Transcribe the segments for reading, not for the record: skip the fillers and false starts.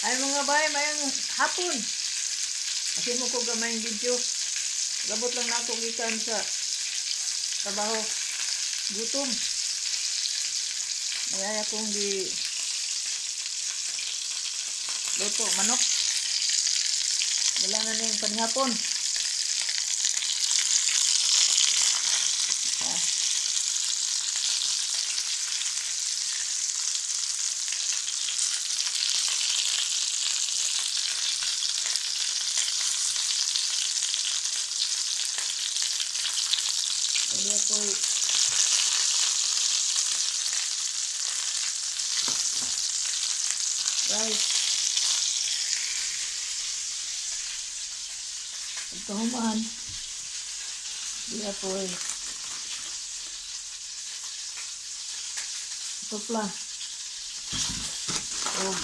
Ay, mga bay, mayang hapon. Kasi mo ko gamay video. Gabot lang nako gikan sa trabaho. Gutom. May akong gi luto manok. Wala na ning panihapon. Ah. Hindi ako rice. Pagkahuman, di ako eh. Tupla. Og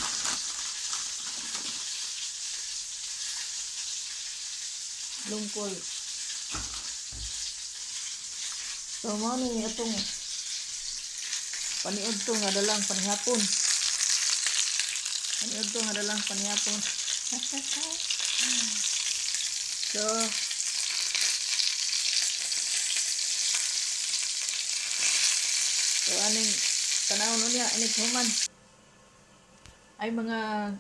lungkol. So, mao ni atong paniud to nga dalang panihapon. Paniud to nga dalang panihapon. So aning tanawon unya inig human. Ay, mga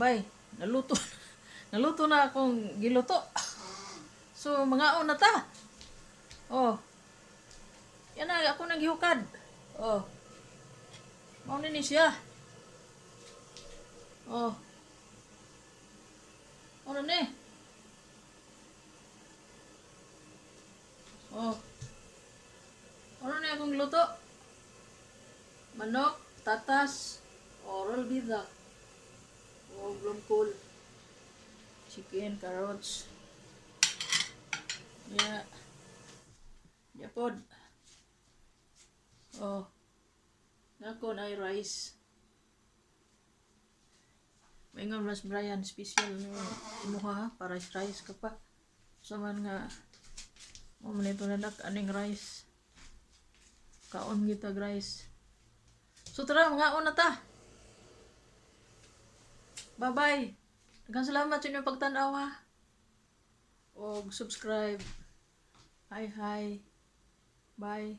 bay, naluto na akong giluto. So mga na ta. Oh. Yan na ako naghihukad. Oh. Mao ni siya. Oh. Ano ni? Oh. Ano ni akong luto? Manok, tatas, oral bida. O blumkol. Chicken, carrots. Yeah. Yapod. Oh. Nako na rice. Maingon mas Brian, special no imuha ha, para rice rice ka pa. Sa man nga mo man ito nanak aning rice. Kaon gitag rice. So tara, mga na ta. Bye-bye. Daghang salamat sa inyong pagtan-aw ha. Og subscribe. Hi hi. Bye.